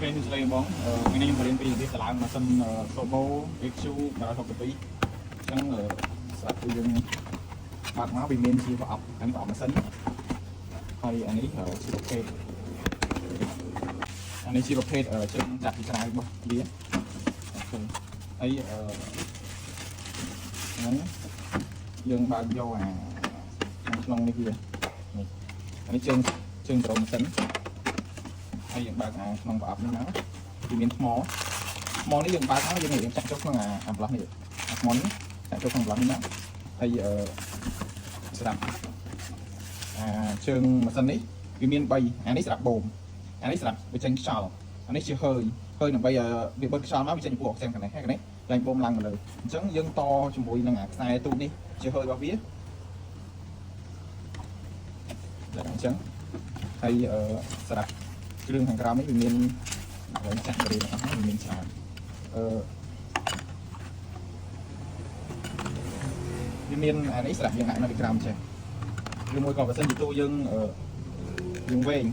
OK សួស្តីបងថ្ងៃនេះខ្ញុំបរៀនពីរបៀបតម្លើងម៉ាស៊ីន Turbo HQ 162អញ្ចឹងស្រាប់គឺយើងបើកមកវាមានជាប្រអប់អានេះប្រអប់ម៉ាស៊ីនហើយអានេះជាប្រភេទអានេះជាប្រភេទជើងចាក់ពីក្រៅរបស់វាOK ហើយហ្នឹងយើងបើកយកអាខាងក្នុងនេះវានេះអានេះជើងជើងក្រោមម៉ាស៊ីនហើយយើងបើកអាក្នុងប្រអប់នេះមកវាមានថ្មថ្មនេះយើងបើកមកយើងយើងចាក់ចូលក្នុងអាប្លោះនេះអាថ្មនេះចាក់ចូលក្នុងប្លោះនេះមកហើយសម្រាប់អាជើងម៉ាស៊ីននេះវាមាន3អានេះសម្រាប់បូមអានេះសម្រាប់វាចេញខ្យល់អានេះជាហើយហើយដើម្បីវាបឺតខ្យល់មកវាចេញពួកអុកស៊ីហ្សែនខាងនេះហើយខាងនេះឡើងបូមឡើងមកលើអញ្ចឹងយើងតជាមួយនឹងអាខ្សែទូចនេះជាហើយរបស់វាឡើងអញ្ចឹងហើយសម្រាប់គ្រឿងខាងក្រោមនេះវាមានហើយចាក់បរិយាអស់វាមានច្រើនវាមានអានេះសម្រាប់យើងដាក់នៅពីក្រោមចេះឬមួយក៏បើសិនជាទូយើងយើងវែង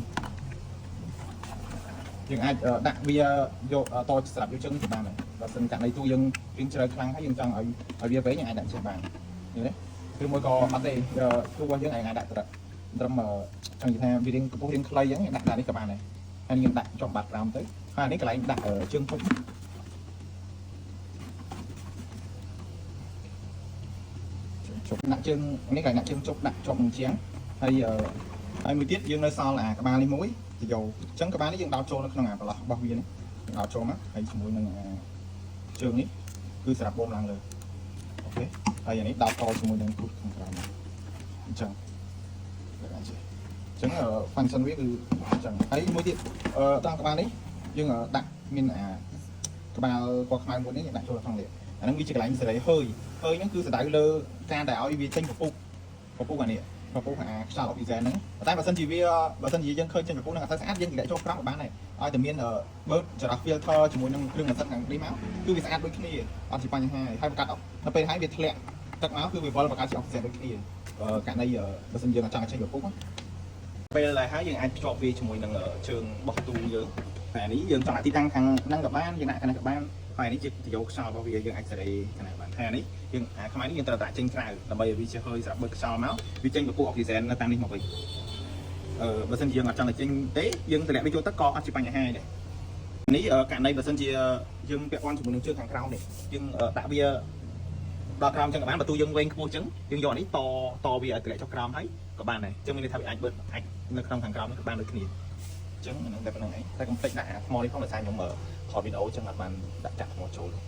យើងអាចដាក់វាយកតស្រាប់យកជើងទៅបានដែរបើសិនករណីទូយើងយើងជ្រៅខ្លាំងហើយយើងចង់ឲ្យឲ្យវាវែងយើងអាចដាក់ចេះបានឃើញទេឬមួយក៏អត់ទេទូរបស់យើងអាចដាក់ត្រឹមត្រឹមចង់និយាយថាវារៀងកម្ពស់រៀងខ្លីអញ្ចឹងដាក់ដាក់នេះក៏បានដែរហើយយើងដាក់ចំបាត់ក្រោមទៅហើយអានេះកន្លែងដាក់ជើងពុកជប់ដាក់ជើងនេះកន្លែងដាក់ជើងជប់ដាក់ជាប់នឹងជាងហើយហើយមួយទៀតយើងនៅសល់អាក្បាលនេះមួយទៅយកអញ្ចឹងក្បាលនេះយើងដោតចូលនៅក្នុងអាប្រឡោះរបស់វានេះយើងដោតចូលមកហើយជាមួយនឹងអាជើងនេះគឺសម្រាប់បូមឡើងលើOK ហើយអានេះដោតតជាមួយនឹងគូទខាងក្រោមអញ្ចឹងតែអញ្ចឹងអញ្ចឹង function វាគឺអញ្ចឹងហើយមួយទៀតដល់ក្បាលនេះយើងដាក់មានអាក្បាលពណ៌ខ្មៅមួយនេះយើងដាក់ចូលក្នុងនេះអាហ្នឹងវាជាកន្លែងសេរីហើយហើយហ្នឹងគឺសំដៅលើការដែលឲ្យវាចេញពពុះពពុះអានេះពពុះអាខ្យល់អុកស៊ីហ្សែនហ្នឹងតែបើសិនជាវាបើសិនជាយើងឃើញចេញពពុះហ្នឹងអត់សូវស្អាតយើងតម្លាក់ចូលក្រោមក៏បានដែរឲ្យតែមានបឺតចរះ filter ជាមួយនឹងគ្រឿងម៉ាស៊ីនខាងនេះមកគឺវាស្អាតដូចគ្នាអត់ជាបញ្ហាហើយបង្កើតដល់ពេលហើយវាធ្លាក់ទឹកមកគឺវាវិលបង្កើតជាអុកស៊ីហ្សែនដូចគ្នាករណីបើសិនយើងអត់ចង់ឲ្យចេញពពុះពេលដែលហើយយើងអាចភ្ជាប់វាជាមួយនឹងជើងបោះទូយើងតែនេះយើងចង់ដាក់ទីតាំងខាងហ្នឹងក៏បានយើងដាក់ខាងនេះក៏បានហើយនេះជាតយោខ្យល់របស់វាយើងអាចសេរីខាងណាបានហើយនេះយើងអាខ្មែរនេះយើងត្រូវដាក់ចេញក្រៅដើម្បីឲ្យវាជាហើយសម្រាប់បើកខ្យល់មកវាចេញពពុះអុកស៊ីហ្សែននៅតាមនេះមកវិញបើសិនជាយើងអត់ចង់ឲ្យចេញទេយើងតម្លាក់វាចូលទឹកក៏អត់ជាបញ្ហាដែរនេះករណីបើសិនជាយើងពាក់ព័ន្ធជាមួយនឹងជើងខាងក្រោមនេះយើងដាក់វាដល់ក្រោមចឹងក៏បានបើទូយើងវែងខ្ពស់ចឹងយើងយកអានេះតតវាឲ្យតម្លាក់ចុះក្រោមហើយក៏បានដែរចឹងមានន័យថាវាអាចបឺតអាចនៅក្នុងខាងក្រោមនេះក៏បានដូចគ្នាចឹងអាហ្នឹងតែប៉ុណ្្នឹងឯងតែកុំភ្លេចដាក់អាថ្មនេះផងដោយសារខ្ញុំថតវីដេអូចឹងអត់បានដាក់ចាក់ថ្មចូលទេ។